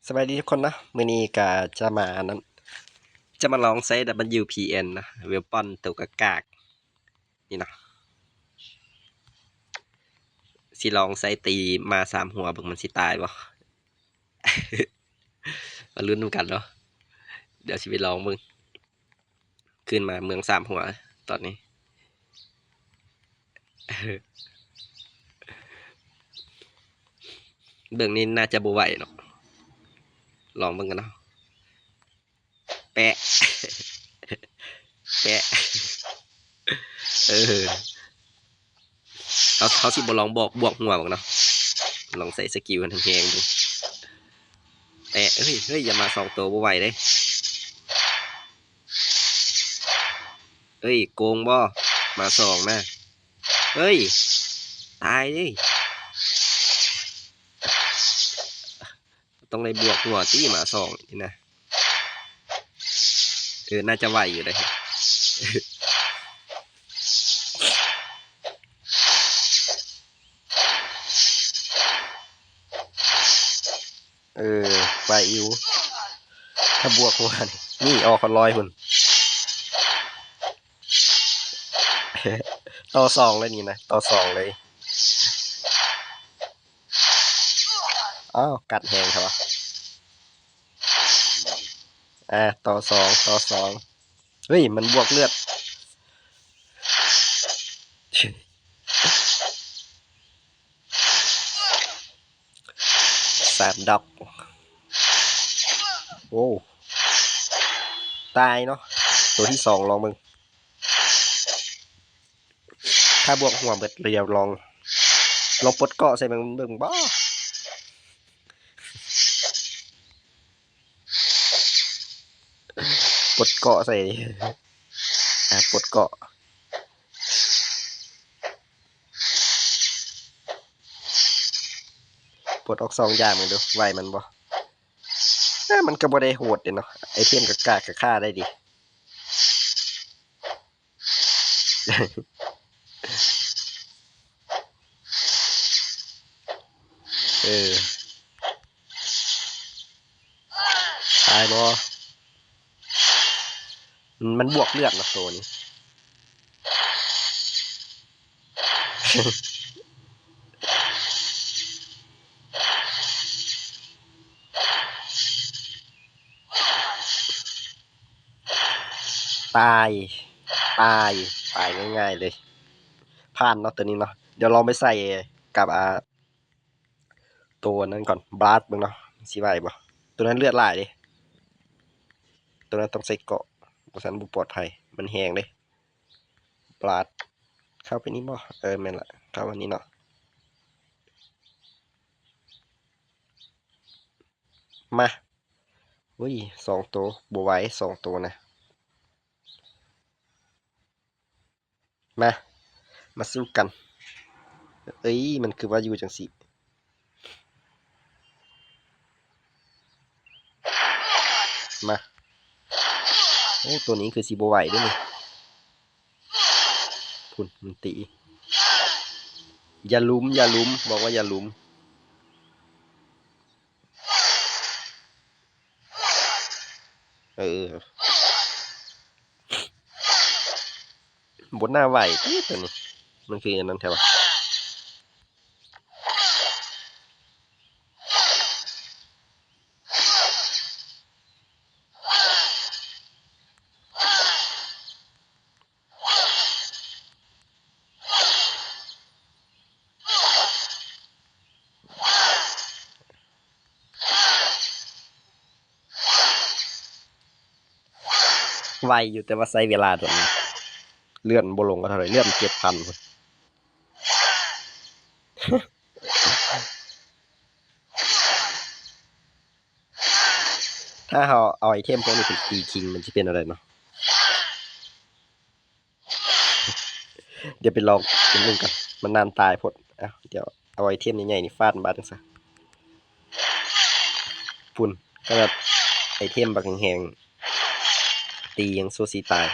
ສະບາຍດີທຸກຄົນເນາະ, ມື້ນີ້ກະຈະມາອັນນັ້ນ ຈະມາລອງໃຊ້ WPN ເນາະ, ເວລປອນໂຕກາກໆນີ້ເນາະ. ຊິລອງໃຊ້ຕີໝາສາມຫົວເບິ່ງມັນຊິຕາຍບໍ່? ມາລຸ້ນນຳກັນເນາະ, ດຽວຊິໄປລອງເບິ່ງ. ຂຶ້ນມາເມືອງສາມຫົວຕອນນີ້ ເບິ່ງນີ້ໜ້າຈະບໍ່ໄຫວເນາະ, ລອງເບິ່ງກັນເນາະ. ແປະ ແປະ ເອີ ເຮົາ ເຮົາຊິບໍ່ລອງບອກ ບວກຫົວເບິ່ງເນາະ, ລອງໃຊ້ສະກິວໃຫ້ມັນແຮງເບິ່ງ. ແປະ ເຮີ້ຍ ເຮີ້ຍ ຢ່າມາສອງໂຕ ບໍ່ໄຫວເດ້. ເອີຍ ໂກງບໍ່ ໝາສອງນະ? ເອີຍ ຕາຍເດ້. ຕ້ອງໄດ້ບວກຫົວຕິ ໝາສອງນີ້ນະ. ເອີ ໜ້າຈະໄຫວຢູ່ເດ້. ເອີ ໄຫວຢູ່ ຖ້າບວກຫົວນີ້ ນີ້ອອກຮອດຮ້ອຍພຸ້ນ. ຕໍ່ສອງເລີຍນີ້ນະ ຕໍ່ສອງເລີຍ. ອ້າວ ກັດແຮງແທ້ວະ. ອ່າ ຕໍ່ສອງ ຕໍ່ສອງ. ເຮີ້ຍ ມັນບວກເລືອດ ສາມດອກ. ໂອ້ ຕາຍເນາະ. ໂຕທີສອງລອງເບິ່ງ ຖ້າບວກຫົວເບິດລະ ດຽວລອງ ລອງປົດເກາະໃສ່ເບິ່ງ ເບິ່ງບໍ່? ປົດເກາະໃສ່ ອ່າ ປົດເກາະ ປົດອອກສອງຢ່າງເບິ່ງດູ ໄຫວມັນບໍ່? ເອີ ມັນກໍບໍ່ໄດ້ໂຫດເດເນາະ, ໄອເທມກາກໆກໍຂ້າໄດ້ເດ. ເອີ ຕາຍບໍ່? ມັນບວກເລືອດເນາະໂຕນີ້. ຕາຍ ຕາຍ ຕາຍງ່າຍໆເລີຍ. ຜ່ານເນາະໂຕນີ້ເນາະ. ດຽວລອງໄປໃສ່ກັບ ອ່າ ໂຕນັ້ນກ່ອນ ບລັດເບິ່ງເນາະ ຊິໄຫວບໍ່? ໂຕນັ້ນເລືອດຫຼາຍເດ້, ໂຕນັ້ນຕ້ອງໃສ່ເກາະ ບໍ່ຊັ້ນບໍ່ປອດໄພ ມັນແຮງເດ້. ບລັດ ເຂົ້າໄປນີ້ບໍ່? ເອີ ແມ່ນລະ ເຂົ້າອັນນີ້ເນາະ. ມາ ອຸ້ຍ ສອງໂຕ ບໍ່ໄຫວ ສອງໂຕນະ. ມາ ມາສູ້ກັນ. ເອີຍ ມັນຄືວ່າຢູ່ຈັ່ງຊີ້. ມາ ໂອ້ ໂຕນີ້ຄືຊິບໍ່ໄຫວເດ້ນີ້. ພຸ້ນ ມັນຕີ. ຢ່າລຸມ ຢ່າລຸມ ບອກວ່າຢ່າລຸມ. ເອີ ບໍ່ໜ້າໄຫວຕິໂຕນີ້. ມັນຄືອັນນັ້ນແທ້ວະ. ໄວຢູ່ ແຕ່ວ່າໃຊ້ເວລາດົນ. ເລືອດມັນບໍ່ລົງເທົ່າໃດ ເລືອດມັນເຈັດພັນພຸ້ນ. ຖ້າເຮົາເອົາໄອເທັມພວກນີ້ໄປຕີຄິງ ມັນຊິເປັນແນວໃດເນາະ? ດຽວໄປລອງເບິ່ງກັນ ມັນນານຕາຍໂພດ. ເອົາ ດຽວເອົາໄອເທັມໃຫຍ່ໆນີ້ຟາດບາດຈັ່ງຊັ້ນ. ພຸ້ນ ຂະໜາດໄອເທັມບັກແຮງໆ ຕີຍັງສູ້ຊິຕາຍ.